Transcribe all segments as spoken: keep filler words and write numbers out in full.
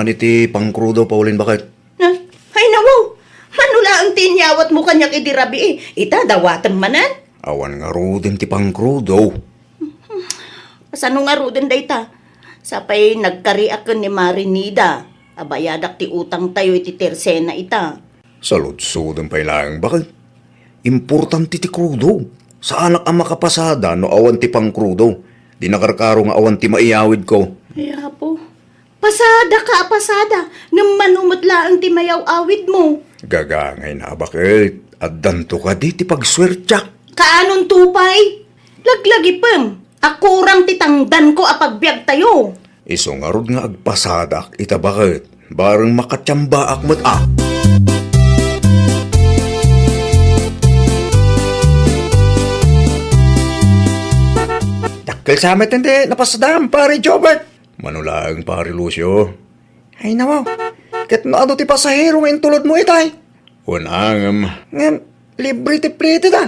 Ania ti pangkrudo, Pauline, baket? Na, ay nawaw! Mano laeng ti inyawatmo kaniak idi rabii? Ita, dawatem manen? Awan ngaruden ti pangkrudo. Kasano ngaruden dayta? Sapay nagkariak ken ni Mari Nida a bayadak ti utangtayo iti tersena ita. Saludsodem pay laeng, baket. Importante ti krudo. Saanak a makapasada no awan ti pangkrudo. Di nakarkaro nga awan ti maiyawidko. Ay, Apo. Pasadaka a pasada, ngem mano met laeng ti mayaw-awidmo. Gagangayna a baket, addanto kadi ti pagsuertiak. Kaanonto pay? Laglagipem a kurang ti tangdanko a pagbiagtayo. Isu ngarud nga agpasadak ita baket, bareng makatiambaak met a. Dakkel sa met ti napasadaam, Pare Jobert. Mano laeng, Pare Lucio? Ay, nawaw. Ket no adu ti pasahero nga intulodmo itay? Wen, ngem. Ngem, libre ti plete da.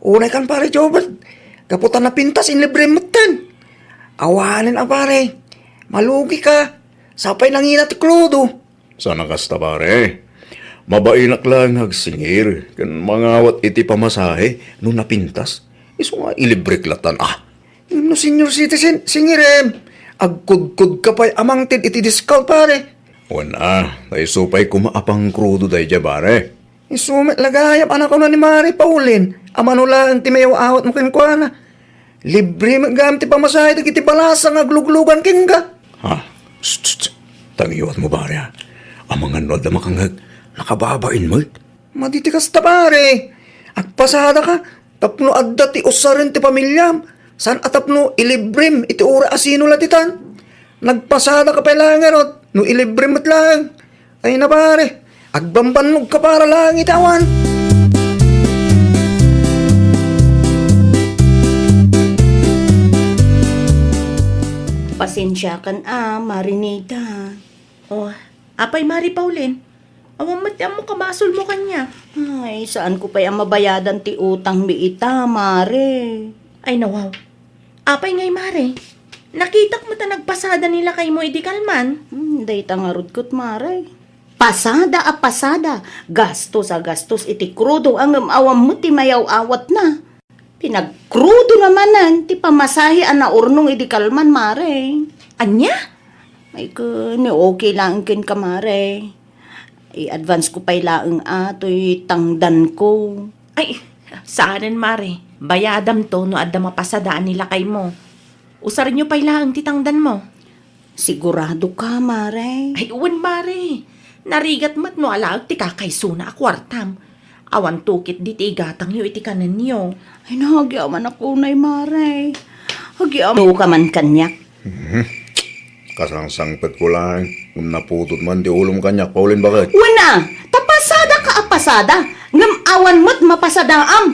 Unay kan, Pare Jobert. Gapu ta napintas, inlibre metten. Awanen a, pare. Malugi ka. Sapay nangina ti krudo. Sana kasta, pare. Mabainak laeng nga agsingir ken mangawat iti pamasahe no napintas. Isu nga ilibrek latan, ah. Ngem no senior citizen, singirem. Agkudkod ka pay a mangted iti discount, pare. Wen a, ta isu pay koma a pangkrudo daydiay, pare. Isu met la gayam a nakuna ni Mari Pauline a mano laeng ti mayaw-awatmo kenkuana. Libre met gayam ti pamasahe dagiti balasa nga agluglugan kenka. Ha? Tst, tst, tst. Tangiwatmo, pare, a. Amangan no adda makangngeg, nakababain met. Madi ti kasta, pare. Agpasada ka. Tapno adda ti usaren ti pamiliam, saan a tapno ilibrem iti uray asino la ditan. Nagpasada ka pay laeng ngarud no ilibrem met laeng. Ay na, pare, agbambannog ka para laeng iti awan. Pasensiakan a, Marinita. Oh, apay, Mari Pauline? Awan met ti ammok a basolmo kaniak. Ay, saanko pay a mabayadan ti utangmi ita, Mare. Ay, nawaw. Apay ngay, Mare? Nakitak met a nagpasada ni lakaymo idi kalman. Hmm, dayta ngarud ket, Mare. Pasada a pasada, gastos a gastos iti krudo, ngem awan met ti mayaw-awatna. Pinagkrudona manen ti pamasahe a naurnong idi kalman, Mare. Ania? Ay, ken, okay laeng kenka, Mare. I-advance ko pay laeng a toy tangdanko. Ay, saanen, Mare. Bayadamto no adda mapasadaan ni lakaymo. Usarenyo pay laeng ti tangdanmo. Sigurado ka, Mare? Ay, wen, Mare. Narigat met no alaek ti kakaysona a kuartam. Awan tukit diti igatangyo iti kanenyo. Ay, naagiaman a kunay, Mare. Agiaman ka man kaniak. Mhm. Kasangsangpetko laeng, ngem naputod man ti ulom kaniak, Pauline, baket. Wen a, ta pasada ka a pasada, ngem awan met mapasadaam.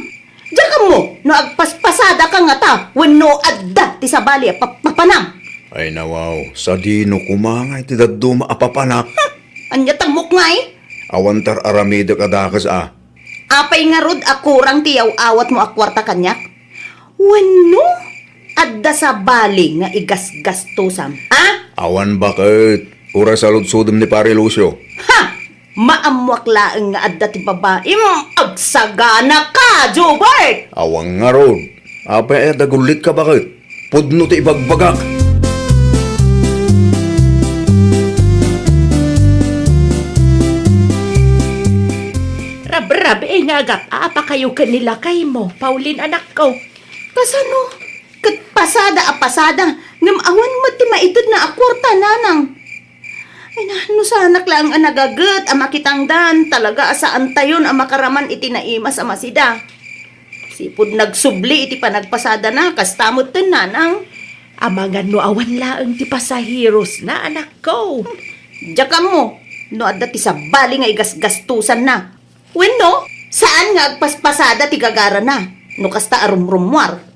Diak ammo no agpaspasada ka ngata wenno adda ti sabali a papapanam. Ay, nawaw, sadino koma nga iti dadduma a papanak? Ania ti ammok ngay? Awan tar-aramidek a dakes a. Apay ngarud a kurang ti yaw-awatmo a kuarta kaniak? Wenno adda sabali nga igasgastusam, ha? Awan baket. Uray saludsodem ni Pare Lucio. Ha! Maammoak laeng nga adda ti babaim, agsagana ka, Jobert! Awan ngarud. Apay a dagullit ka, baket? Pudno ti ibagbagak. Rabrabii nga agat-apa kayo ken ni lakaymo, Pauline, anakko. Kasano? Ket pasada a pasada, ngem awan met ti maitedna a kuarta, nanang. Ay na, no saanak laeng a nagaget a makitangdan, talaga a saantayon a makaraman iti naimas a masida. Sipud nagsubli iti panagpasadana, kasta metten, nanang. Amangan no awan laeng ti pasaherosna, anakko. Diak ammo no adda ti sabali nga igasgastusanna. Wenno, saan nga agpaspasada ti gagarana no kasta a rumrummuar.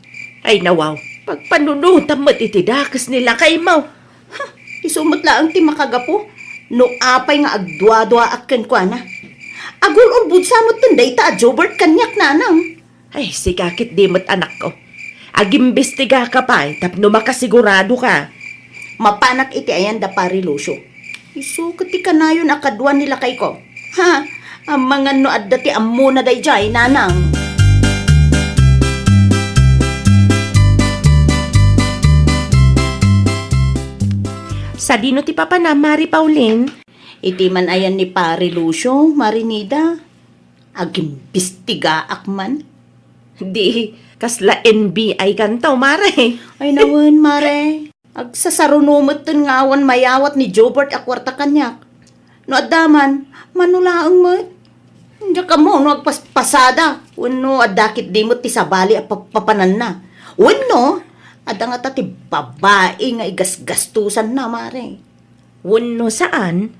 Ay, nawaw, pagpanunotam met iti dakes ni lakaymo. Ha, isu met laeng ti makagapu no apay nga agduaduaak kenkuana. Agul-ulbodsa metten dayta a Jobert kaniak, nanang. Ay, sika ket di met, anakko. Agimbestiga ka pay tapno makasigurado ka. Mapanak iti ayan da Pari Lucio. Isu ket ti kanayon a kadua ni lakayko. Ha? Amangan no adda ti ammona daydiay, nanang. Sadino ti papanam, Mari Pauline? Iti man ayan ni Pare Lucio, Mari Nida. Agimbistigaak man. Di, kasla N B I kanto, Mare. Ay, nawen, Mare. Agsasaruno metten nga awan mayawat ni Jobert a kuarta kaniak. No adda man, mano laeng met. Diak ammo no agpaspasada, wenno adda ketdi met ti sabali a papapananna. Wenno, adda ngata ti babai nga igasgastosanna, Mare. Wenno saan,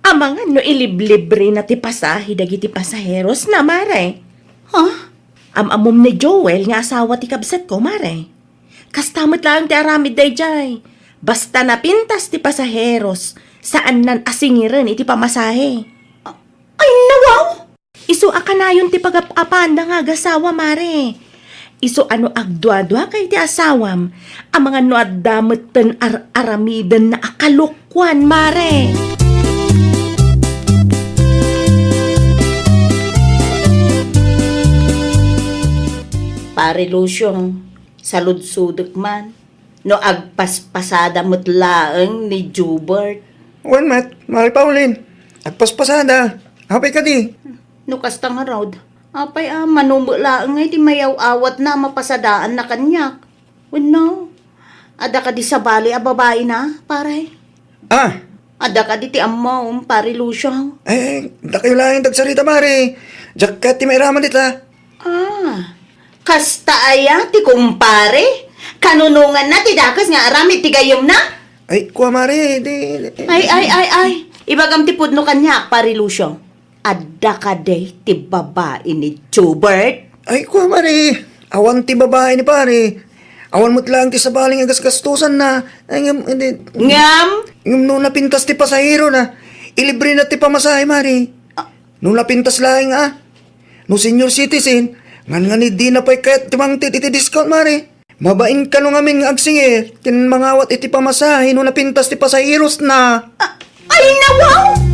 amangan no iliblibrena ti pasahe dagiti pasaherosna, Mare. Ha? Am-ammom ni Joel nga asawa ti kabsatko, Mare. Kasta met laeng ti aramid daydiay. Basta napintas ti pasaheros, saannan a singiren iti pamasahe. Ay, nawaw! Isu a kanayon ti pagap-apaanda nga agasawa, Mare. Isu a no agduaduaka iti asawam, amangan no adda metten ar-aramidenna a kalokuan, Mare. Pare Lucio, saludsodek man no agpaspasada met laeng ni Jubert. Wen met, Mari Pauline. Agpaspasada. Apay kadi? No kasta ngarud, apay a mano met laeng nga iti mayaw-awatna a mapasadaanna kaniak? Wenno, adda kadi sabali a babaina, pare? Ah! Adda kadi ti ammom, Pare Lucio? Eh, dakayo laeng ti agsarita, Mare. Diak kayat ti mairaman dita. Ah, kasta aya ti kumpare? Kanunonganna ti dakes nga aramid ti gayyemna? Ay, kua, Mare, di, di, Ay, ay, ay, ay. Ibagam ti pudno kaniak, Pare Lucio. Adda kadi ti babai ni Jubert? Ay, kua, Mare. Awan ti babai ni pare. Awan met laeng ti sabali nga gasgastosanna. Ay, ngem, hindi. Ngem? Ngem no napintas ti pasaherona, ilibrena ti pamasahe, Mare. Ah. No napintas laeng, ah. No senior citizen, ngan, ngan dina pay kayat ti mangted iti discount, Mare. Mabain kano ngamin nga agsingir ken mangawat iti pamasahe no napintas ti pasaherosna? A-, ay, nawaw!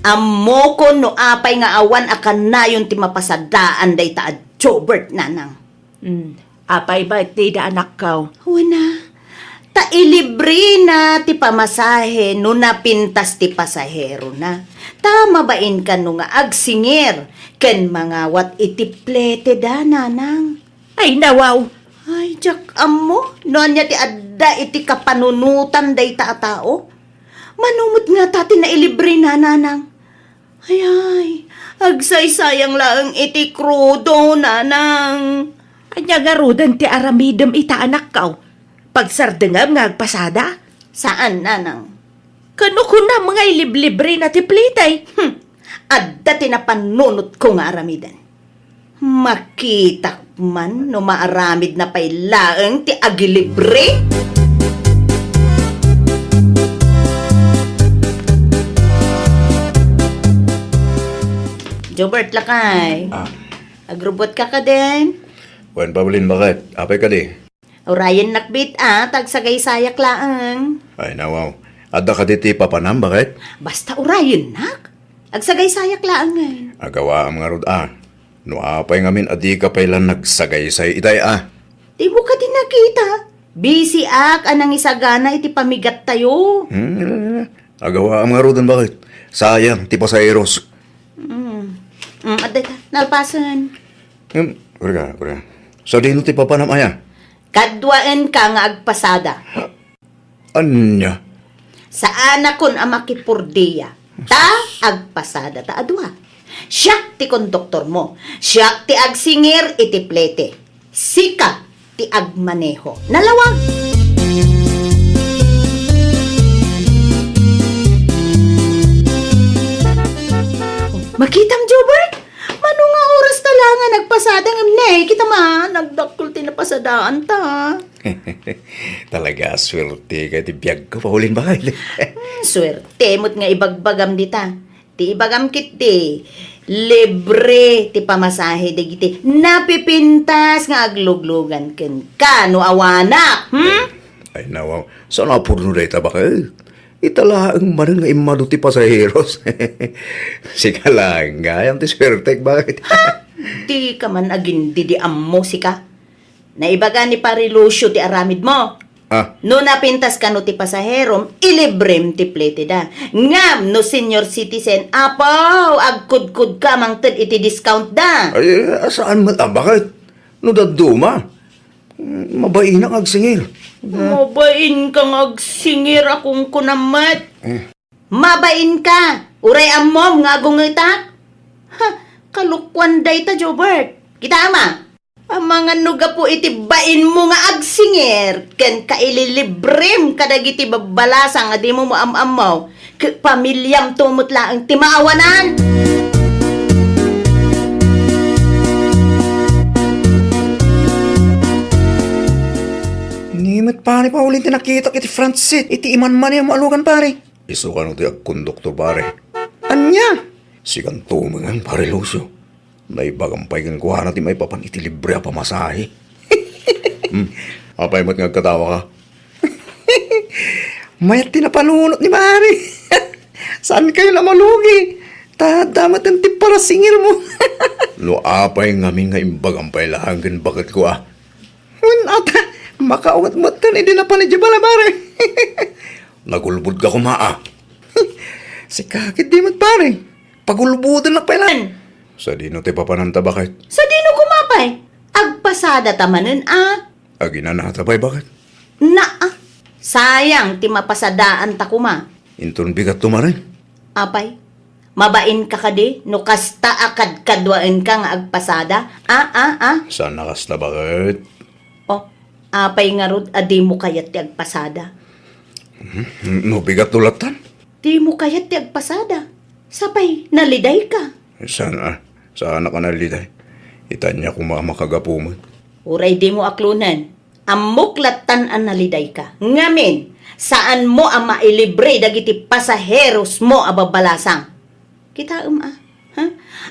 Ammokon no apay nga awan a kanayon ti mapasadaan dayta a Jobert, nanang. Hmm. Apay met dayta, anakko? Wen a, ta ilibrena ti pamasahe no napintas ti pasaherona. Ta mabain kano nga agsingir ken mangawat iti pleteda, nanang. Ay, nawaw! Ay, diak ammo no ania ti adda iti kapanunotan dayta a tao. Mano met ngata ti nailibrena, nanang? Ay, ay, agsaysayang laeng iti krudo, nanang. Ania ngaruden ti aramidem ita, anakko? Pagsardengem nga agpasada? Saan, nanang. Kano kunam nga iliblibrena ti plete? Hmm, adda ti napanunotko nga aramiden. Makitak man no maaramidna pay laeng ti agilibre. Jobert, lakay. Ah. Agrubotka kadin? Wen, Paulin, baket? Apay kadi? Urayennak met, a, ta agsagaysayak laeng. Ay, nawaw. Adda kadi ti papanam, baket? Basta urayennak. Agsagaysayak laengen. Agawaam ngarud, a. No apay ngamin a dika pay la nagsagaysay itay, a. Dimo kadi nakita? Busy ak a nangisagana iti pamigattayo. Hmm, agawaam ngaruden, baket? Sayang ti pasaheros. Hmm. Hmm, adda ita. Nalpasen. Hmm, kurka, kurka. Sadino ti papanam aya? Kaduaenka nga agpasada. Ania? Saanakon a makipurdia. Ta agpasada ta a dua. Siak ti konduktormo. Siak ti agsingir iti plete. Sika ti agmaneho. Nalawag! Makitam, Jobert? Mano nga oras ta la nga nagpasada ngem ne, kita man, nagdakkel ti napasadaanta. Talaga, suerteka iti biagko, Paulin, baket. Hmm, suerte met nga ibagbagam dita. Ti ibagam ketdi, Libre ti pamasahe dagiti napipintas nga agluglugan kenka no awanak, hmm? Ay, nawaw. Saan a pudno dayta, baket? Ita laeng manen nga immadu ti pasaheros. Sika laeng gayam ti suertek, baket? Ha? Dika man agindidi ammo, sika. Naibaga ni Pare Lucio ti aramidmo. Ah. No napintas kano ti pasaherom, ilibrem ti pleteda. Ngem no senior citizen, apaw, agkudkod ka mangted iti discount da. Ay, saan met a, baket? No dadduma, mabainak nga agsingir. Mabain ka nga agsingir a kunkunam met. Eh. Mabain ka! Uray ammom nga agungetak? Ha, kalokuan dayta, Jobert. Kitaem a. Amangan no gapu iti bainmo nga agsingir, ken kaililibrem kadagiti babbalasang a dimo maam-ammo, ket pamiliamto met laeng ti maawanan. Ni met pare Paulin ti nakitak iti front seat, iti imanmani a maalugan, pare. Isu kano ti agkonduktor, pare. Ania? Sikanto met ngan, Pare Lucio. Naibagam pay kenkuana ti maipapan iti libre a pamasahe. Hmm. Apay met nga agkatawa ka? Mayat ti napanunot ni Pare. Saan kayo na malugi? Ta adda met ti parasingir mo. No apay ngamin nga imbagam pay laeng ken baketko a. Wen ata, makaunget metten idi napan idiay balay, pare. Nagulbod ka koma, a. Sika ket di met, pare. Pagulboden nak pay laeng. Sadino ti papananta, baket? Sadino koma pay? Agpasada ta manen, a. Aginanata pay, baket? Naa, sayang ti mapasadaan ta koma. Inton bigatto, mare. Apay, mabain ka kadi no kasta a kadkaduaenka nga agpasada? A, a, a? Saan a kasta, baket? O, apay ngarud a dimo kayat ti agpasada? Mhm. No bigatto lattan? Dimo kayat ti agpasada? Sapay, nalidayka. Saan a? Saanak a naliday? Ita ania koma a makagapu met. Uray dimo aklonen. Ammok lattan a nalidayka. Ngamin, saanmo a mailibre dagiti pasaherosmo a babbalasang. Kitaem a, ha?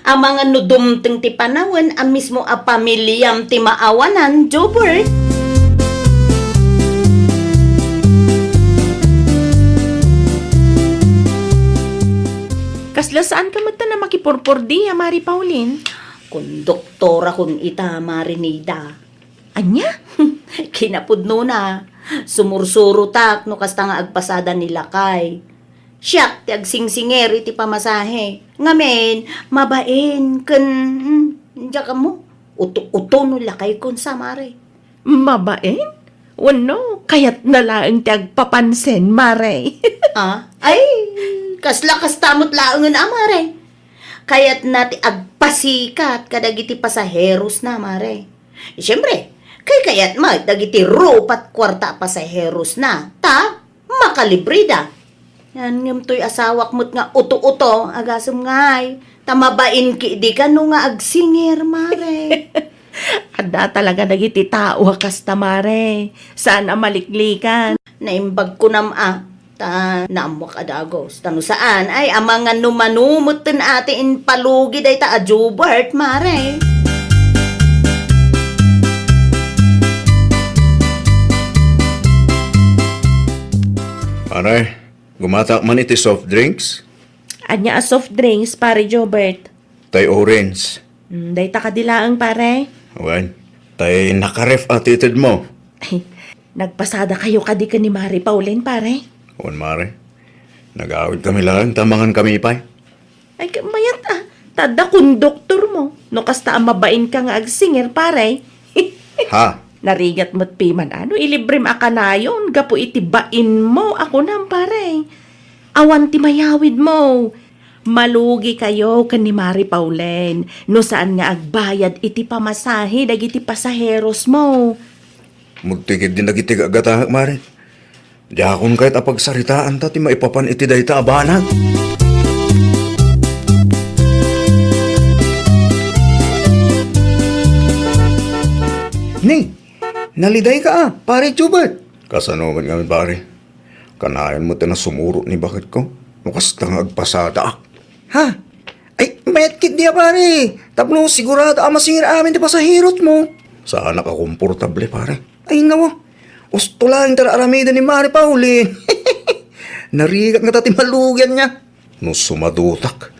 Amangan no dumteng ti panawen a mismo a pamiliam ti maawanan, Jobert. Kasla saan ka met a makipurpurdi a, Mari Pauline? Konduktorakon ita, Mari Nida. Ania? Kinapudnona, sumursurotak no kasta nga agpasada ni lakay. Siak ti agsingsingir iti pamasahe. Ngamin, mabain ken, hmm, diak ammo. Uto-uto no lakay kon sa, Mare. Mabain? Wenno, kayatna laeng ti agpapansin, Mare. Ah? Ay, kasla kasta met laengen a, Mare. Kayatna ti agpasikat kadagiti pasaherosna, Mare. Siempre, kaykayat met dagiti rupat kuarta a pasaherosna, ta makalibreda. Yan ngem toy asawak met nga uto-uto, agasem ngay, ta mabain ketdi kano nga agsingir, Mare. Adda talaga dagiti tao a kasta, Mare. Saan a maliklikan. Naimbag kunam a, ta naammoak a dagus. Ta no saan, ay, amangan no mano metten a ti impalugi dayta a Jobert, Mare. Pare, gumatak man iti soft drinks? Ania a soft drinks, Pare Jobert? Tay orange. Mm, dayta kadi laeng, pare. Wen, tay nakaref a ti itedmo. Ay, nagpasada kayo kadi ken ni Mari Pauline, pare? Wen, Mare. Nagawid kami laeng ta mangan kami pay. Ay, ka-, mayat a. Ta adda konduktor mo. No kasta a mabain ka nga agsingir, pare. Ha? Narigat met piman, ano, ilibrem a kanayon gapu iti bain mo a kunam, pare. Awan ti mayawid mo. Malugi kayo ken ni Mari Pauline no saan nga agbayad iti pamasahe dagiti pasaheros mo. Mudtikid din dagiti gagatangak, Mari. Diakon kayat a pagsaritaan ta ti maipapan iti dayta a banag. Ni, naliday ka a, Pare Jubert. Kasano met ngamin, Pare? Kanayon met a nasumurot ni baketko no kasta nga agpasadaak. Ha? Ay, Payat ketdi a, pare. Tapno sigurado a masingir amin ti pasahero mo. Saanak a komportable, pare. Ay, nawa. Usto laeng ti aramiden ni Mari Pauline. Narigat ngata ti malugianna. No sumadutak,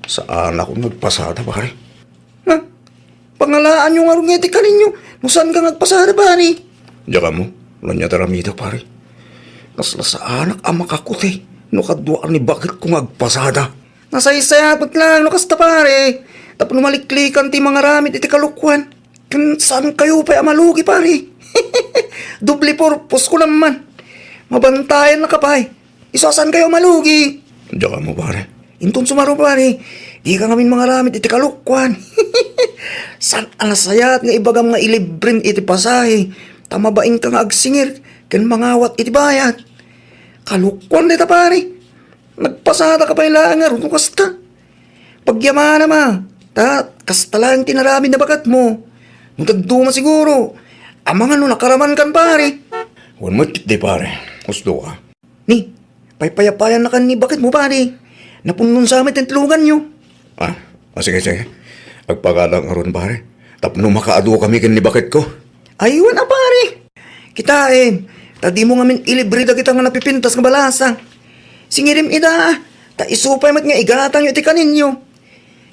saanak nga agpasada, pare. Ha? Pangalaanyo ngarud nga iti kaninyo, no saan ka nga agpasada, pare? Diak ammo, no ania ti aramidek, pare. Kasla saanak a makakuti, no kaduak ni baketko nga agpasada. Nasaysayat met laeng no kasta, pare. Tapno maliklikan ti mangaramid iti kalokuan. Ken saan kayo pay a malugi, pare. Doble purpose ko naman. Mabantayan na ka pay. Isu a saan kayo a malugi. Diak ammo, pare. Inton sumaro, pare, di ka ngamin mangaramid iti kalokuan. Saan a nasayaat nga ibagam nga ilibrem iti pasahe, ta mabain ka nga agsingir ken mangawat iti bayad. Kalokuan dayta, pare. Nagpasada ka pay laeng ngarud no kasta. Pagyamanam a, ta kasta laeng ti inaramid a baketmo. No dadduma siguro, amangan no nakaraman kan, pare. Wen met ketdi, pare. Usto ka. Ni, paypayapayan na kan ni baketmo, pare. Napunnon sa met ti luganyo. Ah, ah, sige, sige. Agpaganak ngarud, pare. Tapno makaadu kami ken ni baketko. Ay, wen a, pare. Kitaem, ta dimo ngamin ilibre dagita nga napipintas nga balasang. Singirem ida, ta isu pay met nga igatangyo iti kaninyo.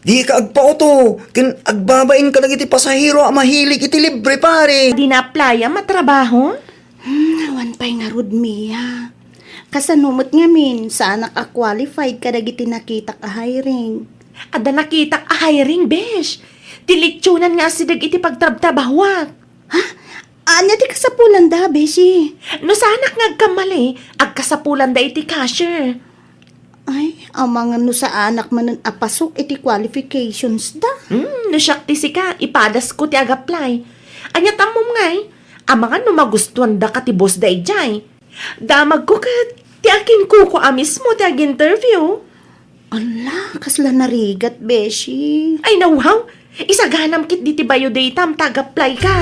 Di ka agpauto, ken agbabain kadagiti pasahero a mahilig iti libre, pare. Di na-apply a matrabaho? Hmm, awan pay ngarud, Mia. Kasano met ngamin, saanak a qualified kadagiti nakitak a hiring. Adda nakitak a hiring, besh. Ti litsunan nga asideg iti pagtrabtrabahuak. Ha? Ania ti kasapulanda, beshi? No saanak nga agkamali, agkasapulanda iti cashier. Ay, amangan no saanak manen a pasok iti qualifications da. Hmm, no siak ti sika, ipadasko ti ag-apply. Ania ti ammom ngay? Amangan no magustuandaka ti boss da idiay. Damagko ket ti akinkuko a mismo ti ag-interview. Ala, kasla narigat, beshi. Ay, nawaw! Isaganam ketdi ti bayo daytam ta ag-apply ka.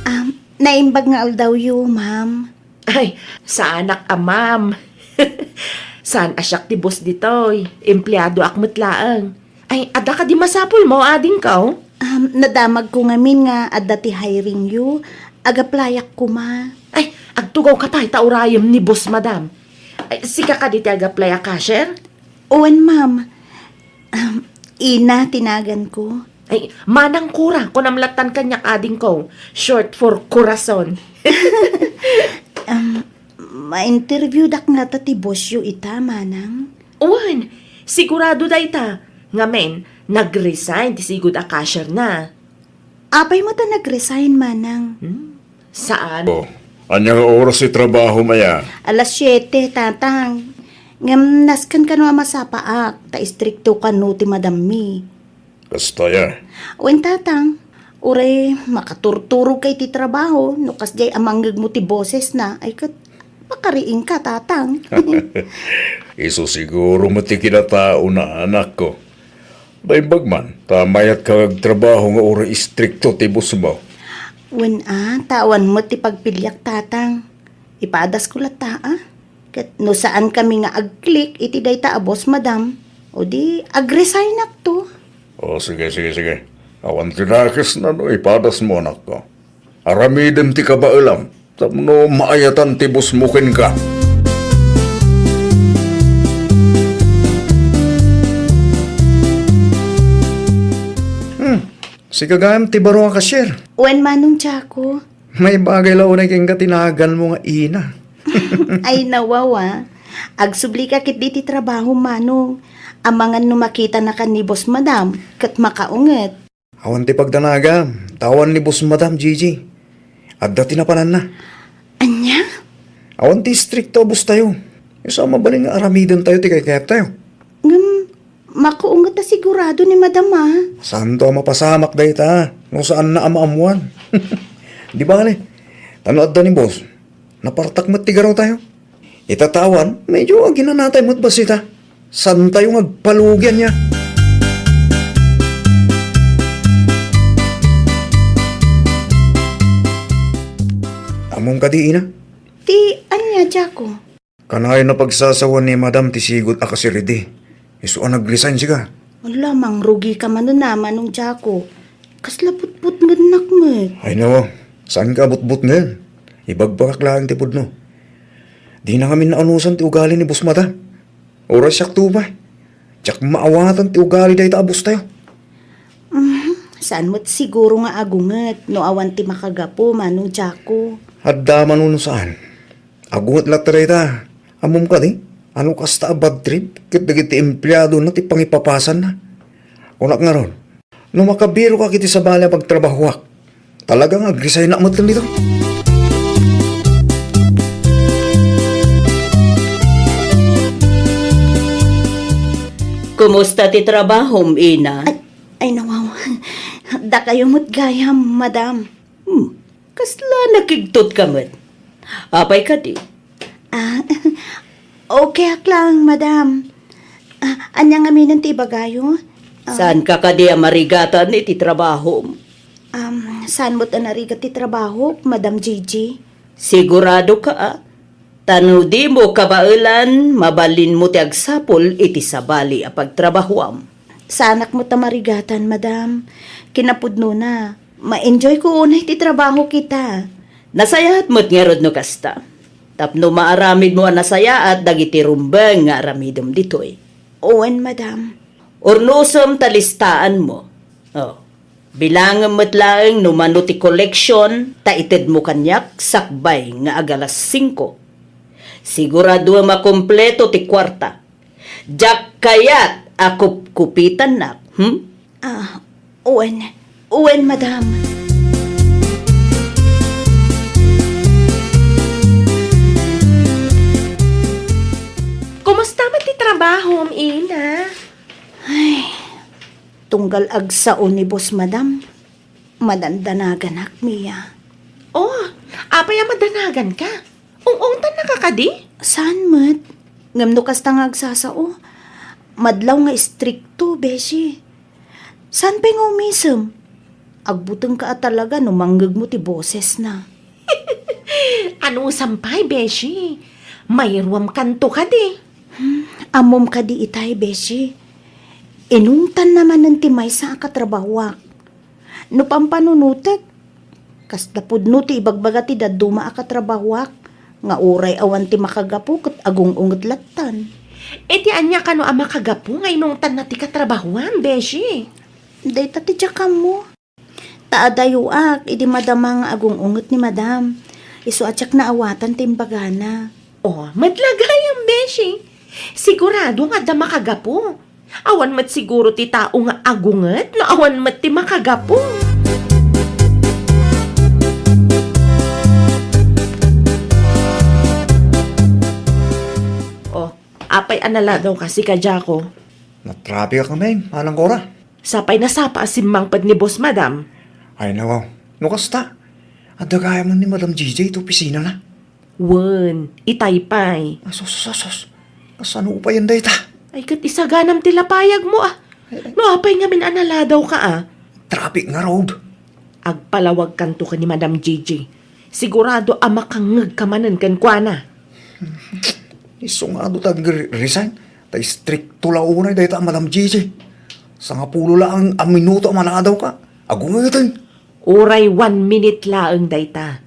Um, naimbag nga aldawyo, ma'am. Ay, saanak a ma'am. Saan a siak ti boss ditoy. Empleadoak met laeng. Ay, adda kadi masapulmo, adingko? Um, nadamagko ngamin nga adda ti hiring yo. Ag-applyak koma. Ay, agtugaw ka pay ta urayem ni boss, madam. Ay, sika kadi ti ag-apply a cashier? Wen, ma'am. Um, Ina ti naganko. Ay, Manang Kura, kunam lattan kaniak, adingko. Short for corazon. Um, ma-interviewdak ngata ti boss yo ita, Manang? Wen, sigurado dayta. Ngamin, nag-resign ti sigud a cashier na. Apay met a nag-resign, Manang? Hmm? Saan? Oh, ania nga oras ti trabahom aya? Alas siete, Tatang. Ngem nasken kano a masapaak, ta istrikto kano ti madammi. Kasta aya? Wen, Tatang. Uray, makaturturogka iti trabaho, no kasdiay a mangngegmo ti bosesna, ay ket, pakariingka, Tatang. Isu siguro met ti kinataona, anakko. Naimbag man, ta mayatka nga agtrabaho nga uray istrikto ti bossmo. Wen a, ta awan met ti pagpiliak, Tatang. Ipadasko latta, a? Ket no saankami nga ag-click iti dayta a boss, madam, o di ag-resignakto. O, sige, sige, sige. Awan ti nakesna no ipadasmo, anakko. Aramidem ti kabaelam tapno maayatan ti bossmo kenka. Hmm, sika gayam ti baro a cashier. Wen, Manong Jaco. Maibagay la unay kenka ti naganmo nga Ina. Ay, nawaw a. Agsublika ketdi ti trabaho, Manong. Amangan no makitanaka ni boss, madam, ket makaunget. Awan ti pagdanagam, ta awan ni boss, madam, Gigi. Adda ti napananna. Ania? Awan ti istrikto a boss tayo. Isu a mabalin nga aramiden tayo ti kaykayat tayo. Ngem, makaunget a sigurado ni madam, a. Santo a mapasamak dayta, no saanna a maammuan. Di bale, ta no adda ni boss, napartak met ti garaw tayo. Ita ta awan, medyo aginanatay met bassit a. Saantayo nga agpalugian aya. Ammom kadi, Ina? Ti ania, Jaco? Kanayon a pagsasawan ni Madam ti sigut a kasiridi. Isu a nag-resign sika. Ala, mangrugika manen a, Manong Jaco. Kasla butbutngennak met. Ay, no. Saanka a butbutngen? Ibagbagak laeng ti pudno. Dina ngamin naanusan ti ugali ni Boss Madam. Uray siak tupa. Diak maawatan ti ugali dayta a boss tayo. Mhm. Saan met siguro nga agunget no awan ti makagapu, Manong Jaco? Adda man no saan. Agunget latta dayta. Ammom kadi? Ano kasta a bad trip ket dagiti empleadona ti pangipapasanna? Kunak ngarud, no makabiroka iti sabali a pagtrabahoak, talaga nga agresignak metten dito. Kumusta ti trabahom, Ina? Ay, ay, nawaw. Dakayo met gayam, madam. Hmm, kasla nakigtot ka met. Apay kadi? Ah, okay ak lang, madam. Ah, ania ngamin ti ibagayo? Ah. Saanka kadi a marigatan iti trabahom? Um, saan met a narigat ti trabahok, Madam Gigi? Sigurado ka, a? Ta no dimo kabaelan, mabalinmo ti agsapul iti sabali a pagtrabahoam. Saanak met a marigatan, madam. Kinapudnona, ma-enjoy ko unay ti trabaho kita. Nasayaat met ngarud no kasta. Tapno maaramidmo a nasayaat dagiti rumbeng nga aramidem ditoy. Wen, madam. Urnosem ta listaanmo. Oh. Bilangem met laeng no mano ti koleksion ta itedmo kaniak sakbay nga agalas singko. Siguradoem a kompleto ti kuarta. Diak kayat a kupkupitannak, hmm? Ah, wen. Wen, madam. Kumusta met ti trabahom, Ina? Ay, tunggal agsao ni boss, madam. Madandanaganak, Mia. Oh, apay a madanaganka? Ung-ungtannaka kadi? Saan met? Ngem no kasta nga agsasao, madlaw nga istrikto, beshi. Saan pay nga umisem? Agbutengka a talaga no mangngegmo ti bosesna. Anusam pay, beshi? Mairuamkanto kadi? Hmm, ammom kadi itay, beshi? Inungtanna manen ti maysa a katrabahoak. No pampanunotek, kasla pudno ti ibagbaga ti dadduma a katrabahoak, nga uray awan ti makagapu ket agung-unget lattan. Iti ania kano a makagapu nga inungtanna ti katrabahoam, beshi? Dayta ti diak ammo. Ta adayoak idi madama nga agung-unget ni madam. Isu a diak naawatan ti imbagana. Oh, met la gayam, beshi. Sigurado nga adda makagapu. Awan met siguro ti tao nga agunget no awan met ti makagapu. Oh, apay a naladawka, sika, Jaco? Natrapikak ngamin, Manang Cora. Sapay nasapa a simmangpet ni Boss Madam. Ay, nawaw. No kasta, adda gayam ni Madam Gigi iti opisinana. Wen, itay pay. Asus, sus, sus. Kasano payen dayta? Ay, ket isaganam ti lapayagmo, a. Ay, ay. No apay ngamin a naladawka, a. Traffic ngarud. Agpalawagkanto ken ni Madam Gigi. Sigurado a makangngegka manen kenkuana. Isu nga adu ta agre-, resign. Ta istrikto la unay dayta a Madam Gigi. Sangapulo laeng a minuto a maladawka. Agungeten. Uray one minute laeng dayta.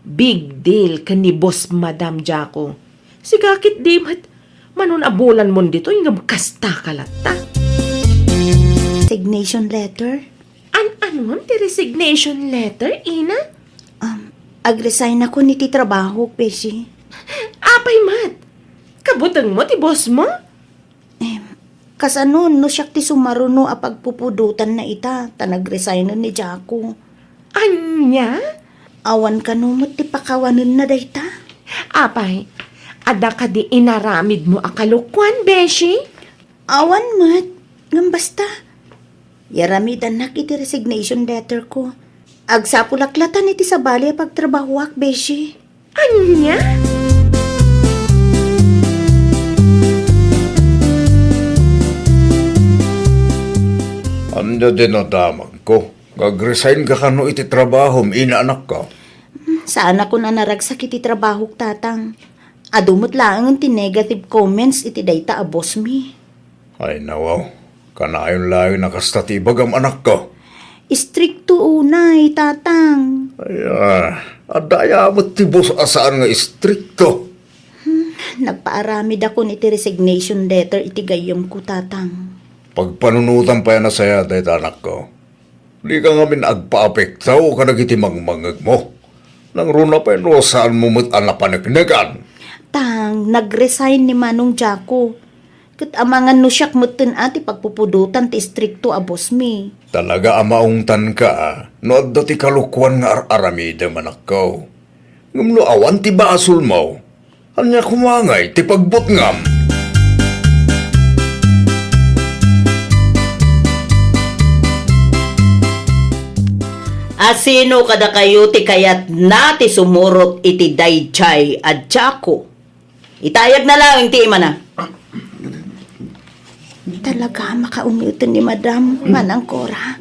Big deal ken ni Boss Madam Jaco. Sika ketdi met, mano a bulanmon ditoy ngem kastaka latta. Resignation letter? An-anon ti resignation letter, Ina? Um, agresign ako iti trabahok, beshi. Apay met? Kabutengmo ti bossmo? Em, kasano no siak ti sumaruno a pagpupudotanna ita, ta nagresignen ni Jaco? Ania? Awan kano met ti pakawanenna dayta? Apay, adda kadi inaramidmo a kalokuan, beshi? Awan met, ngem basta, yaramidannak iti resignation letter ko. Agsapulak latan iti sabali a pagtrabahoak, beshi. Ania? Ania ti nadamagko? Nga agresign ka kano iti trabahom, ina, anakko? Mm, Saanakon a naragsak iti trabahok, Tatang. Adu met laengen ti negative comments iti dayta a boss mi. Ay, nawaw. Kanayon laeng a kasta ti ibagam, anakko. Istrikto unay, Tatang. Ay, ah, adda aya met ti boss a saan nga istrikto. Hmm, nagpaaramidakon iti resignation letter iti gayyemko, Tatang. Pagpanunotam pay a nasayaat dayta, anakko. Dika ngamin agpaapekto kadagiti mangmangegmo. Nangruna pay no saanmo met a napaneknekan. Tang, nag-resign ni Manong Jaco. Ket amangan no siak metten a ti pagpupudotan ti istrikto a boss mi. Talaga a maungtanka no adda ti kalokuan nga ar-aramidem, anakko. Ngem no awan ti basolmo, ania koma ngay ti pagbutngam? A sino kadakayo ti kayatna ti sumurot iti daydiay a Jaco? Itayagna laeng ti imana. Talaga, makaungeten ni Madam, Manang Cora.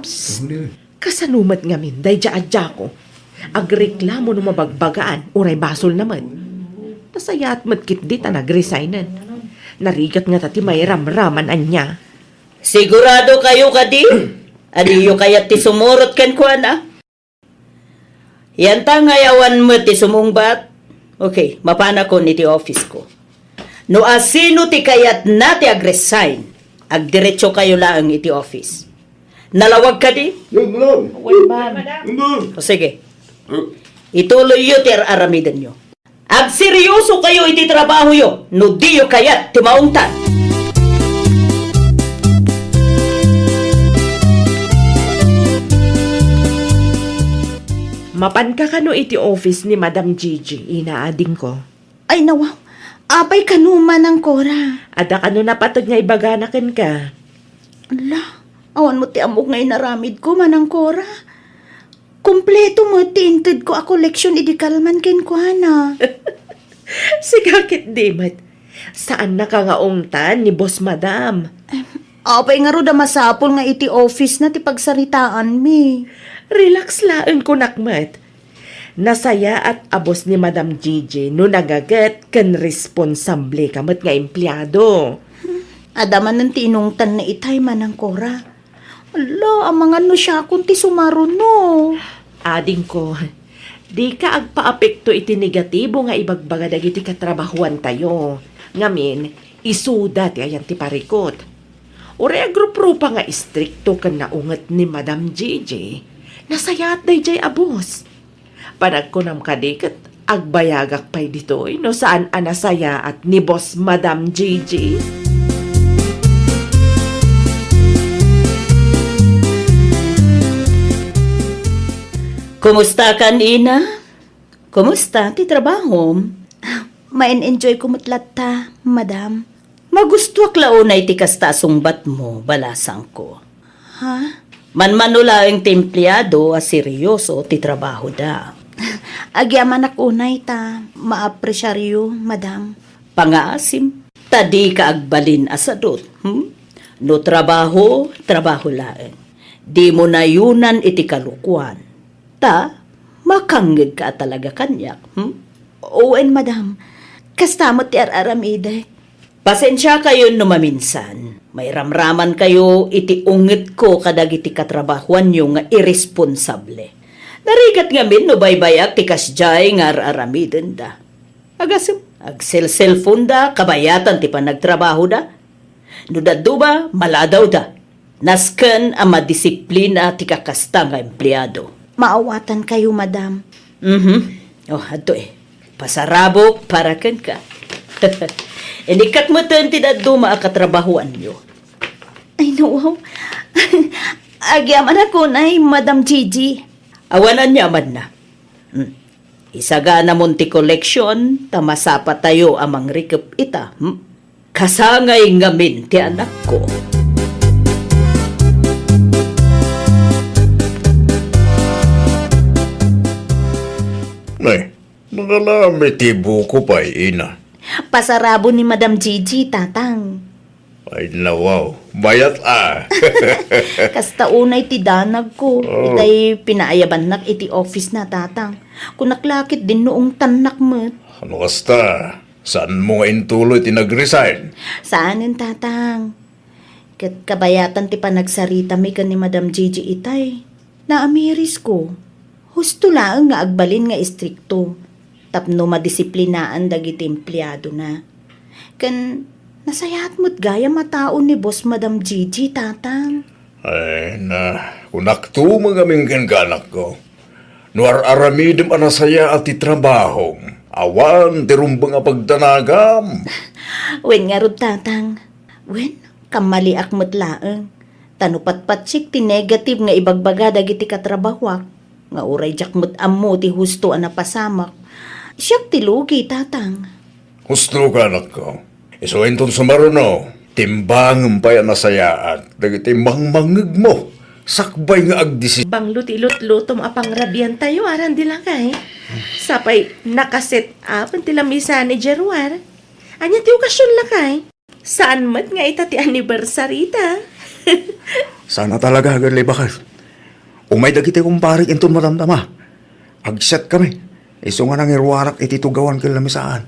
Psst. Kasano met ngamin daydiay a Jaco? Agreklamo no mabagbagaan, uray basolna met. Nasayaat met ketdi ta nagresignen. Narigat ngata ti mairamraman ania. Sigurado kayo kadi? A diyo kayat ti sumurot kenkuana? Yanta nga awan met ti sumungbat. Okay, mapanakon iti office ko. No asino ti kayatna ti agresign, agdiretso kayo laeng iti office. Nalawag kadi? Wen, madam. Wen, madam. O sige. Ituloyyo ti ar-aramidenyo. Agseryoso kayo iti trabahoyo no diyo kayat ti maungtan. Mapanka kano iti office ni Madam Gigi, ina, adingko? Ay, nawaw. Apay kano, Manang Cora? Adda kano napateg nga ibagana kenka? Ala, awan met ti ammok nga inaramidko, Manang Cora. Kompleto met ti intedko a koleksion idi kalman kenkuana. Sika ketdi met. Saannaka nga ungtan ni Boss Madam. Em, apay ngarud a masapul nga iti office na ti pagsaritaanmi? Relax laeng kunak met. Nasayaat a boss ni Madam Gigi no nagaget ken responsable ka met nga empleado. Adda manen ti inungtanna itay, Manang Cora. Ala, amangan no siakon ti sumaruno. Adingko, dika agpaapekto iti negatibo nga ibagbaga dagiti katrabahoantayo. Ngamin, isuda ti ayan ti parikut. Uray agruprupa nga istrikto ken naunget ni Madam Gigi, nasayaat daydiay a boss. Panagkunam kadi ket agbayagak pay ditoy no saan a nasayaat ni Boss Madam Gigi? Kumusta kan, ina? Kumusta ti trabahom? Ah, main-enjoy ko met latta, madam. Magustuak la unay ti kasta a sungbatmo, balasangko. Ha? Manmano laeng ti empleado a seryoso ti trabahoda. Agyamanak unay ta maapresiaryo, madam. Pangaasim, ta dika agbalin a sadut, hmm? No trabaho, trabaho laeng. Dimo nayunan iti kalokuan. Ta, makangngegka a talaga kaniak, hmm? Wen, madam. Kasta met ti ar-aramidek. Pasensiakayon no maminsan, mairamramankayo iti ungetko kadagiti katrabahoanyo nga iresponsable. Narigat ngamin no baybayak ti kasdiay nga ar-aramidenda. Agasem, agselselfonda kabayatan ti panagtrabahoda. No dadduma, maladawda. Nasken a madisiplina ti kakasta nga empleado. Maawatankayo, madam. Mhm. Oh, adto eh. Pasarabok para kenka. Inikkat metten ti dadduma a katrabahoanyo. Ay, no, wow. Agyamanak unay, Madam Gigi. Awan ania man na. Hmm. Isaganamon ti koleksion, ta masapatayo a mangrikep ita, hmm? Kasangay ngamin ti anakko. Nay, mangalami ti buko pay, ina. Pasarabo ni Madam Gigi, Tatang. Ay, nawaw. Mayat a. Kasta unay ti danagko. Oh. Itay pinaayabannak iti office na, Tatang. Kunak la ket dinno ungtannak met. Ano kasta? Saanmo nga intuloy ti nag-resign? Saanen, Tatang. Ket kabayatan ti panagsaritami ken ni Madam Gigi itay. Naamirisko. Husto laeng nga agbalin nga istrikto tapno madisiplinaan dagiti empleadona. Ken nasayaat met gayam a tao ni Boss Madam Gigi, Tatang. Ay, na, kunakto ngamin kenka, anakko. No ar-aramidem a nasayaat ti trabahom, awan ti rumbeng a pagdanagam. Wen ngarud, Tatang. Wen, kammaliak met laeng. Ta no patpatsik ti negative nga ibagbaga dagiti katrabahoak, nga uray diak met ammo ti husto a napasamak, siak ti lugi, Tatang. Hustoka, anakko. Isu inton sumaruno, timbangem pay a nasayaat dagiti mangmangngegmo sakbay nga agdisi- Banglo ti ilutlutom a pangrabiantayo, aran di lakay. Sapay nakaset up ti lamisan ni Jeruar. Ania ti okasion lakay? Saan met nga ita ti anniversary ta? Sana talaga, Girlie, baket. Umay dagiti kumparik inton madamdama. Agsiatkami. Isu nga nangiruarak iti tugawan ken lamisaan.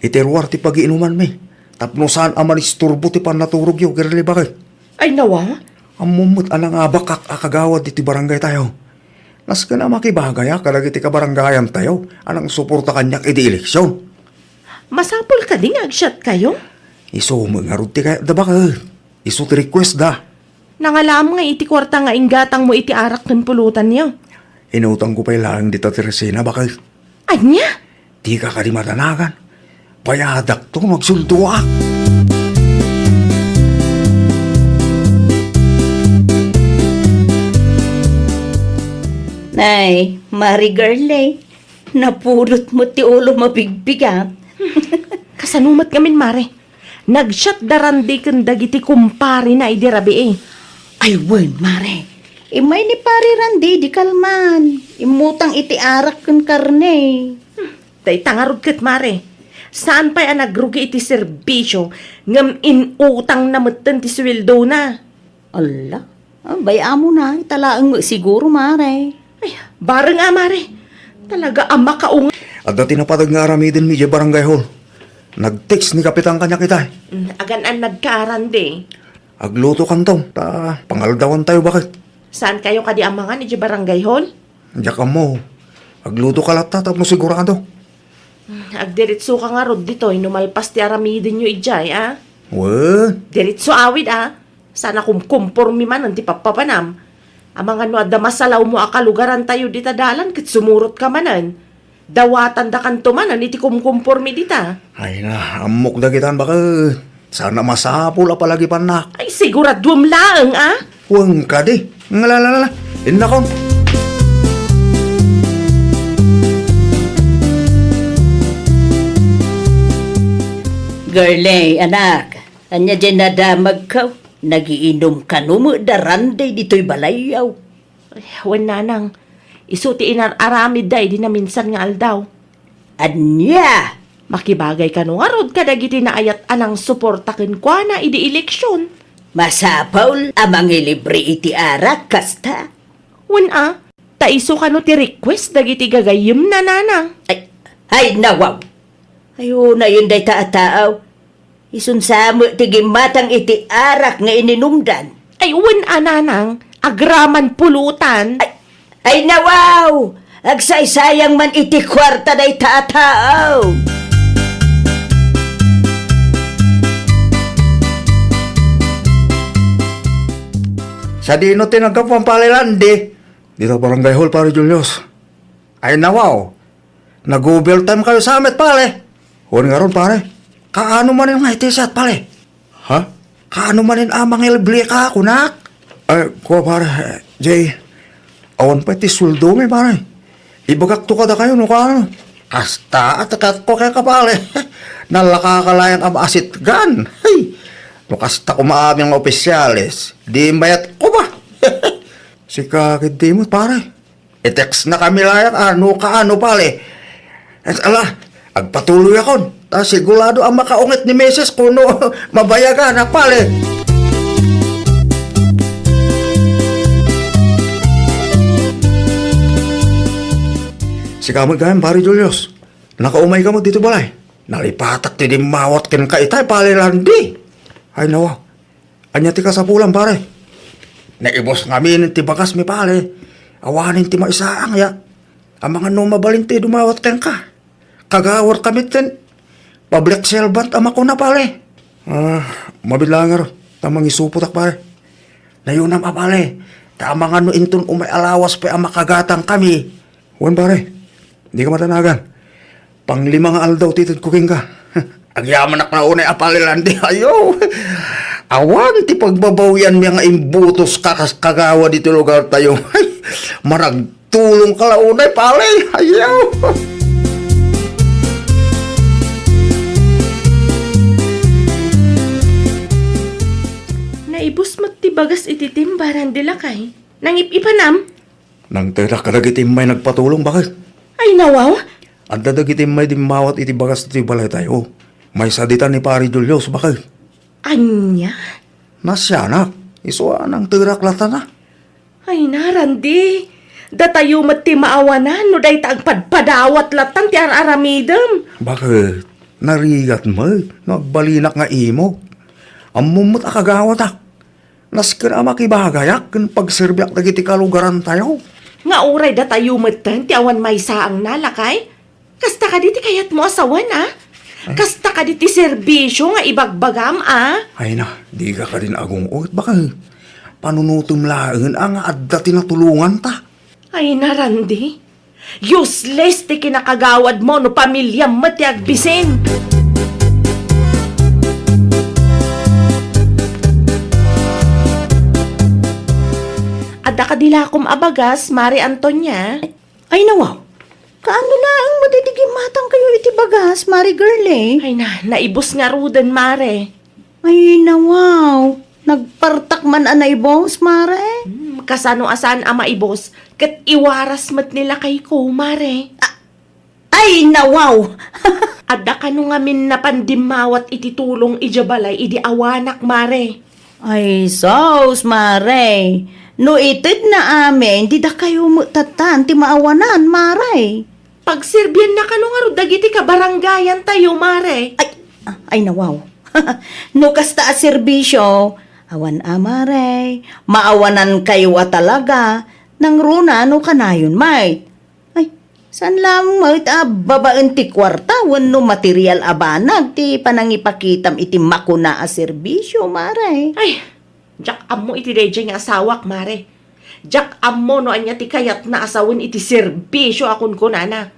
Iti ruar ti pagiinumanmi. Tapno saan a manisturbo ti pannaturogyo, Girlie, baket. Ay, nawa? Ammom met a nangabakak a kagawad iti barangay tayo. Nasken a makibagaya kadagiti kabarangayan tayo a nangsuporta kaniak iti eleksion. Masapul kadi nga agsiatkayo? Isu met ngarud ti kayatda, baket. Isu ti request da. Nangalam nga iti kuarta nga inggatangmo iti arak ken pulutanyo. Inutangko pay laeng dita ti resena, baket. Ania? Dika kadi madanagan. Bayadakto no agsuldoak. Nay, Mari Girlie, napudot met ti ulom a bigbigat. Kasano met ngamin, Mare? Nagsiat da Randy ken dagiti kumparina idi rabii. Ay, wen, Mare. Immay ni Pari Randy idi kalman. Immutang iti arak ken karne. Dayta ngarud ket, Mare. Saan pay a nagrugi iti serbisio ngem inutangna metten ti suweldona. Alla, ah, bay-amona, ita laeng met siguro, Mare. Ay, bareng a, Mare. Talaga a makaunga. Adda ti napateg nga aramidenmi idiay barangay hall. Nag-text ni Kapitan kaniak itay. Mm, agan-annadka, Randy? Aglutokanto, ta pangaldawantayo, baket. Saankayo kadi a mangan idiay barangay hall? Diak ammo. Aglutoka latta tapno sigurado. Mm, agdiritsoka ngarud ditoy no malpas ti aramidenyo idiay, a? Wen. Diritso awid, a? Saan a kumkumpormi manen ti pappapanam. Amangan no adda masalawmo a kalugarantayo dita dalan ket sumurotka manen. Dawatandakanto manen iti kumkumpormi dita. Ay na, ammok dagitan, baket. Saan a masapul a palagipannak. Ay, siguraduem laeng, a? Wen kadi. Ngala, la, la, la. Innakon. Girlie, anak, ania diay nadamagko? Nagiinum kano met da Randy ditoy balayyo? Ay, wen, nanang, isu ti inar-aramidda idi naminsan nga aldaw. Ania? Makibagay kano ngarud kadagiti naayat a nangsuporta kenkuana idi eleksion. Masapul a mangilibre iti arak, kasta? Wen a, ta isu kano ti request dagiti gagayyemna, nanang. Ay, ay, nawaw. Ay, unayen dayta a taaw. Isun sa met ti gimmatang iti arak nga ininumdan. Ay, wen a, nanang, agraman pulutan. Ay, ay, nawaw! Agsaysayang man iti kuarta dayta a taaw. Sadino ti naggapuan, Pale Randy? Dita barangay hall, Pare Julius. Ay, nawaw. Nag-overtime kayo sa met, pare. Wen ngarud, pare. Kaano manen nga iti siat, pare? Ha? Kaano manen a mangilibre ka, kunak? Ay, kua, pare, Jay. Awan pay ti sueldomi, pare. Ibagakto kadakayo no kaano. Kasta a tekatko kenka, pare. Nalaka ka laeng a maasitgan. Hay! No kasta koma amin nga opisyales, di mayatko ba? Sika ketdi met, pare. I-text na kami laeng a no kaano, pare. Et ala, agpatuloyakon. Ta sigurado a makaunget ni Misis kuno mabayagan a pale. Sika met gayam, Pare Julius. Nakaumay ka met ditoy balay. Nalipatak ti dimmawat kenka itay, Pare Randy. Ay, nawa. Ania ti kasapulan, pare? Naibus ngamin ti bagasmi, pare. Awanen ti maisaang, ya. Amangan no mabalin ti dumawat kenka. Kagawad kami ten public servant a makuna, pare. Ah, mabilangar, ta mangisupotak, pare. Nayunam a, pare. Ta amangan no inton umay a lawas pay a makagatang kami. Wen, pare, dika matanagan. Panglima nga aldaw ti itedko kenka. Agyamanak la unay a, Pare Randy. Ayo. Awan ti pagbabawianmi nga imbutoska kas kagawad iti lugartayo. Ay, maragtulongka la unay, pare. Ayo. Naibus met ti bagas iti timba, Randy, lakay. Nangip-ipanam? Nangterak kadagiti immay nagpatulong, baket. Ay, nawaw? Adda dagiti immay dimmawat iti bagas ti balaytayo. Maysa dita ni Pare Julius, baket. Ania? Nasianak. Isu a nangterak latana. Ay, na, Randy. Datayo met ti maawanan no dayta agpadpadawat latan ti ar-aramidem. Baket, narigat met no agbalinak nga imo. Ammom met a kagawatak. Nasken a makibagayak ken pagserbiak dagiti kalugarantayo. Nga uray datayo metten ti awan maysaangna, lakay? Kasta kadi ti kayatmo a sawen, a? Ay. Kasta kadi ti serbisio nga ibagbagam, a? Ay na, dika kadin agung-ot, baket. Panunotem laeng a nga adda ti natulonganta. Ay na, Randy. Useless ti kinakagawadmo no pamiliam met ti agbisin. Adda kadi lakom a bagas, Mare Antonia? Ay, nawaw. Kaano laeng met iti gimmatangkayo iti bagas, Mare Girlie? Ay na, naibus ngaruden, Mare. Ay, nawaw. Nagpartak man a naibus, Mare? Hmm, kasano a saan a maibus? Ket iwaras met ni lakayko, Mare. A-, ay, nawaw! Adda kano ngamin napan dimmawat iti tulong idiay balay idi awanak, Mare. Ay, sus, Mare! No itedna amin, didakayo met tattan ti maawanan, Mare. Pagserbianna kano ngarud dagiti kabarangayantayo, Mare. Ay, ay, nawaw. No kasta a serbisio, awan a, Mare. Maawanankayo a talaga. Nangruna no kanayon met. Ay, saan laeng met a babaen ti kuarta wenno material a banag ti panangipakitam iti makuna a serbisio, Mare. Ay, diak ammo iti daydiay nga asawak, Mare. Diak ammo no ania ti kayatna a sawen iti serbisio a kunkunana.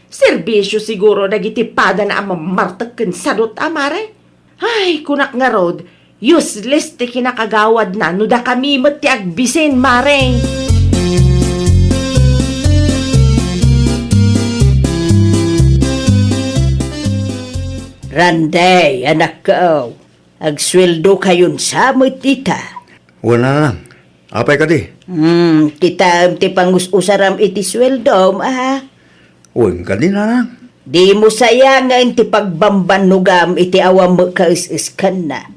Serbisio siguro dagiti padana a mammartek ken sadut a, Mare. Ay, kunak ngarud, useless ti kinakagawadna no dakami met ti agbisin, Mare. Randy, anakko, agsueldokayon sa met ita. Wen, nanang. Apay kadi? Hmm, kitaem ti pangus-usaram iti sueldom, a? Wen kadi, nanang. Dimo sayangen ti pagbambannogam iti awan met kaes-eskanna.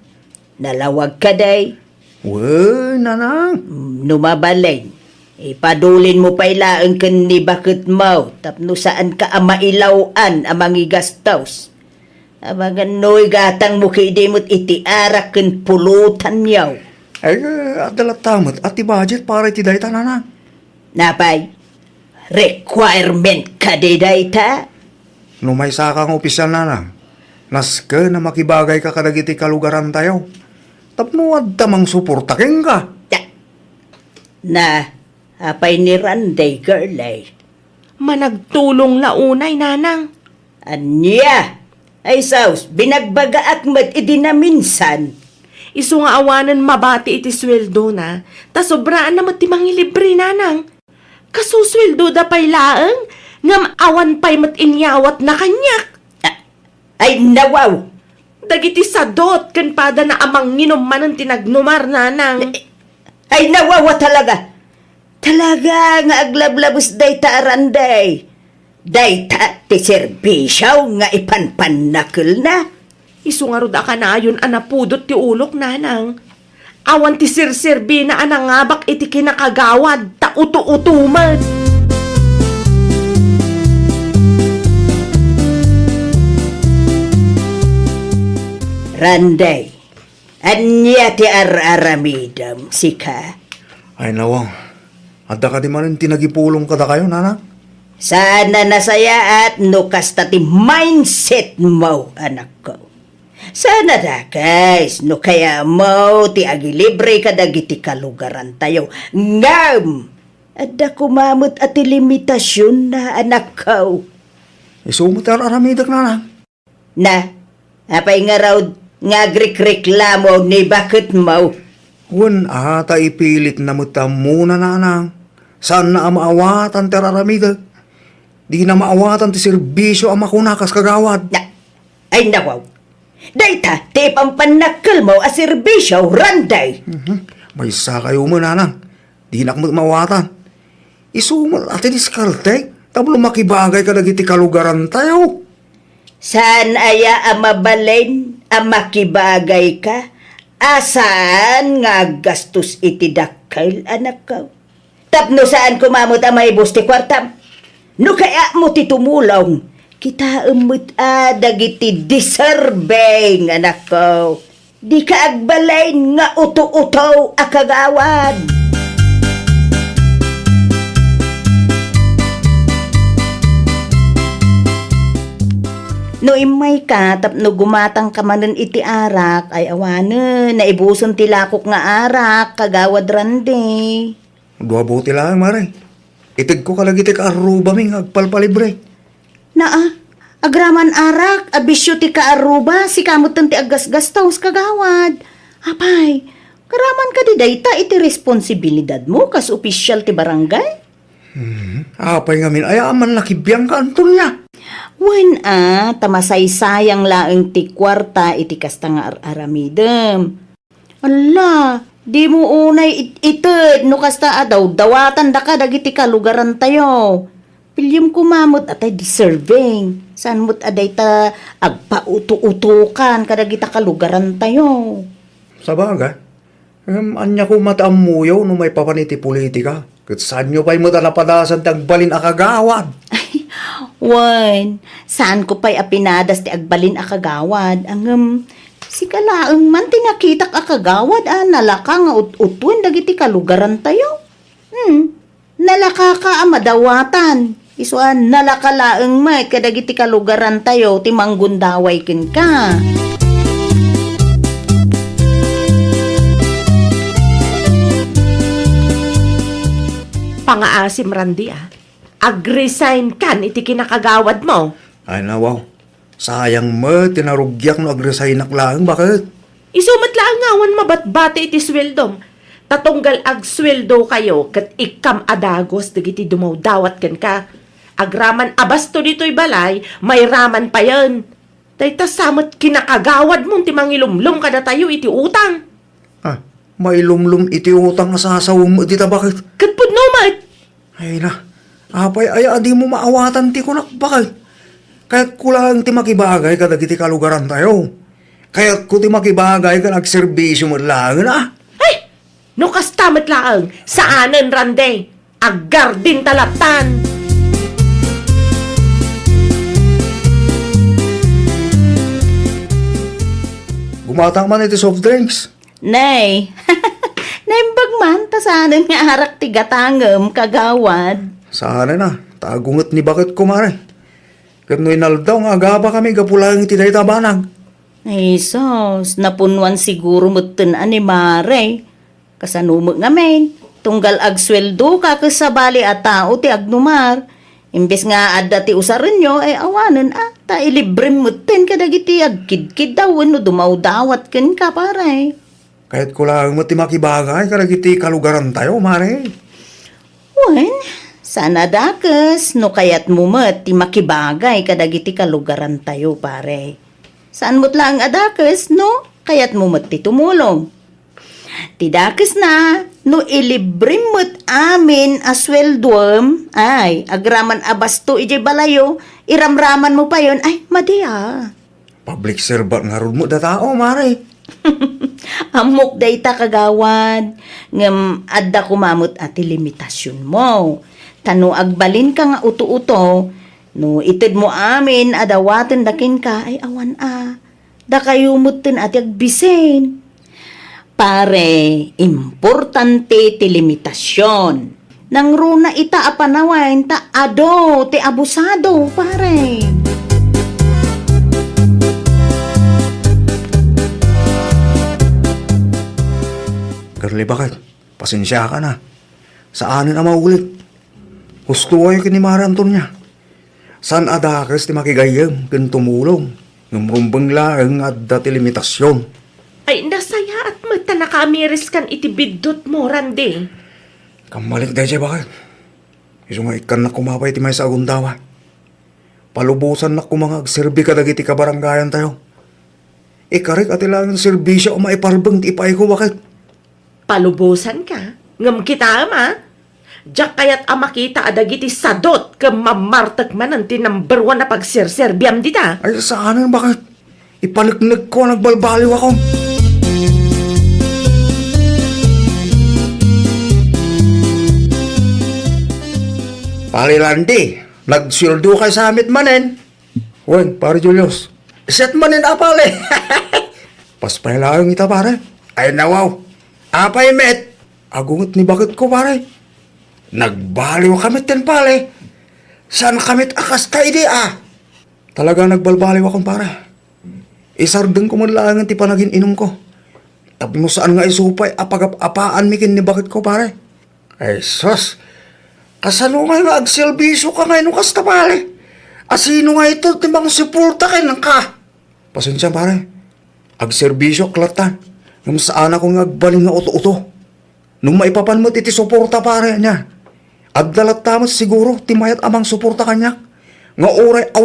Nalawag kadi? Wen, nanang. Hmm, no mabalin, ipadulinmo pay laeng ken ni baketmo tapno saanka a mailaw-an a mangigastos. Amangan no igatangmo kadi met iti arak ken pulotanyo. Ay, adda latta met a ti budget para iti dayta, nanang. Napay? Requirement kadi dayta? No maysaka nga opisyal, nanang, nasken a makibagayka kadagiti kalugarantayo tapno adda mangsuporta kenka. Ta-, na, apay ni Randy, girlie? Managtulong la unay, nanang. Ania? Ay sus, binagbagaak met idi naminsan. Isu nga awanen mabati iti sueldona, ta sobraanna met ti mangilibre, nanang. Kasusueldoda pay laeng, ngem awan pay met inyawatna kaniak. A-, ay, nawaw! Dagiti sadot ken padana a manginum manen ti nagnumar, nanang. Ay, nawaw a talaga! Talaga nga aglablabes dayta a Randy. Dayta ti serbisio nga ipanpannakelna. Isu ngarud a kanayon a napudot ti ulok, nanang. Awan ti serserbina a nangabak iti kinakagawad, ta uto-uto met. Randay, ania ti ar-aramidem, sika? Ay, nawaw. Adda kadi manen ti nagipulong kadakayo, nanang? Saan a nasayaat no kasta ti mindset mo, anakko. Saan a dakes no kayatmo ti agilibre kadagiti kalugarantayo. Ngem, adda koma met a ti limitasionna, anakko. Isu met ti ar-aramidek, nanang. Na, apay ngarud nga agrikreklamo ni baketmo? Wen a, ta ipilitna met ti ammona, nanang. Saanna a maawatan ti ar-aramidek. Dina maawatan ti serbisio a makuna kas kagawad. Na, ay nawaw. Dayta ti ipanpannakkelmo a serbisio, Randay. Mhm. Maysa kayo met, nanang. Dinak met maawatan. Isu met a ti diskartek tapno makibagay kadagiti kalugarantayo. Saan aya a mabalin a makibagayka a saan nga aggastos iti dakkel, anakko? Tapno saan koma met a maibus ti kuartam? No kayatmo ti tumulong, kitaem met a dagiti deserving, anakko. Dika agbalin nga uto-uto a kagawad. No immayka tapno gumatangka manen iti arak, ay awanen, naibusen ti lakok nga arak, kagawad Randy. Dua bote laeng, mare. Itedko kadagiti kaarrubami nga agpalpalibre. Naa, agraman arak a bisio ti kaarruba, sika metten ti aggasgastos, kagawad. Apay, karaman kadi dayta iti responsibilidadmo kas opisial ti barangay? Hmm, apay ngamin, aya a man nakibiangka, Antonia? Wen a, ta masaysayang laeng ti kuarta iti kasta nga ar-aramidem. Alla, dimo unay it-, ited no kasta a dawdawatandaka dagiti kalugarantayo. Piliem koma met a tay deserving. Saan met a dayta agpauto-utokan kadagita kalugarantayo. Sabagay. Ngem ania koma ti ammoyo no maipapan iti politika? Ket saanyo pay met a napadasan ti agbalin a kagawad? Ay, wen, saanko pay a pinadas ti agbalin a kagawad. Ngem, sika laeng man ti nakitak a kagawad a nalaka nga ut-utuen dagiti kalugarantayo. Hmm, nalakaka a madawatan. Isu a nalaka laeng met kadagiti kalugarantayo ti manggundaway kenka. Pangaasim, Randy, a. Ag-resign kan iti kinakagawadmo. Ay, nawaw. Sayang met ti narugiak no ag-resignak laeng, baket. Isu met laeng nga awan mabatbati iti sueldom. Ta tunggal agsueldokayo ket ikkam a dagus dagiti dumawdawat kenka. Agraman a basto ditoy balay, mairaman payen. Dayta sa met kinakagawadmon ti mangilumlom kadatayo iti utang. Ah, mailumlom iti utang a sasawem met dita, baket. Ket pudno met. Ay na, apay aya a dimo maawatan ti kunak, baket? Kayatko laeng ti makibagay kadagiti kalugarantayo. Kayatko ti makibagay ken agserbisio met laeng, a. Ay! No kasta met laeng, saanen, Randy. Aggardin ta lattan. Gumatak man iti soft drinks. Nay, naimbag man, ta saanen nga arak ti gatangem, kagawad. Saanen a, ta agunget ni baketko, mare. Ket no inaldaw nga agabakami gapu laeng iti dayta banag. Ay, sus, napunnuan siguro metten a ni mare. Kasano met ngamin, tunggal agsueldoka ket sabali a tao ti agnumar. Imbes nga adda ti usarenyo, ay awanen a, ta ilibrem metten kadagiti agkidkiddaw wenno dumawdawat kenka, pare. Kayatko laeng met ti makibagay kadagiti kalugarantayo, mare. Wen, saan a dakes no kayatmo met ti makibagay kadagiti kalugarantayo, pare. Saan met laeng a dakes no kayatmo met ti tumulong. Idakesna, no ilibrem met amin a sueldoem, ay, agraman a basto idiay balayo, iramramanmo payen, ay, madi a. Public servant ngarud met a tao, pare. Ammok dayta, kagawad, ngem adda koma met a ti limitasionmo. Ta no agbalinka nga uto-uto, no itedmo amin a dawatenna kenka, ay awan a. Dakayo metten a ti agbisin. Pare, importante ti limitasion. Nangruna ita a panawen ta adu ti abusado, pare. Girlie, baket, pasensiakan a. Saanen a maulit. Husto kayo ken ni Mare Antonia. Saan a dakes ti makigayyem ken tumulong, ngem rumbeng laeng nga adda ti limitasion. Ay, nasayaat met ta nakaamiriskan iti biddutmo, Randy. Kammalik daydiay, baket. Isu nga ikkannak koma pay ti maysa a gundaway. Palubosannak koma nga agserbi kadagiti kabarangayantayo. Ikarik a ti laeng serbisio a maiparbeng ti ipaayko, baket. Palubosanka, ngem kitaem a, diak kayat a makita a dagiti sadot ken mammartek manen ti number one a pagserserbiam dita. Ay, saanen, baket. Ipaneknekko a nagbalbaliwakon. Pare Randy, nagsueldo kay sa met manen? Wen, Pare Julius. Siak manen a, pare. Paspay laeng ita, pare. Ay, nawaw. Apay met? Agunget ni baketko, pare. Nagbaliwka met ken, pare. Saanka met a kasta idi a? Talaga nagbalbaliwakon, pare. Isardengko met laengen ti panagin-inumko. Tapno saan nga isu pay a pagap-apaanmi ken ni baketko, pare. Ay, sus! Kasano ngay nga agserbisioka ngay no kasta, pare? A sino ngay ito ti mangsuporta kenka? Pasensia, pare. Agserbisioak latta, ngem saanakon nga agbalin nga uto-uto. No maipapan met iti suporta, pare, ania, adda latta met siguro ti mayat a mangsuporta kaniak nga uray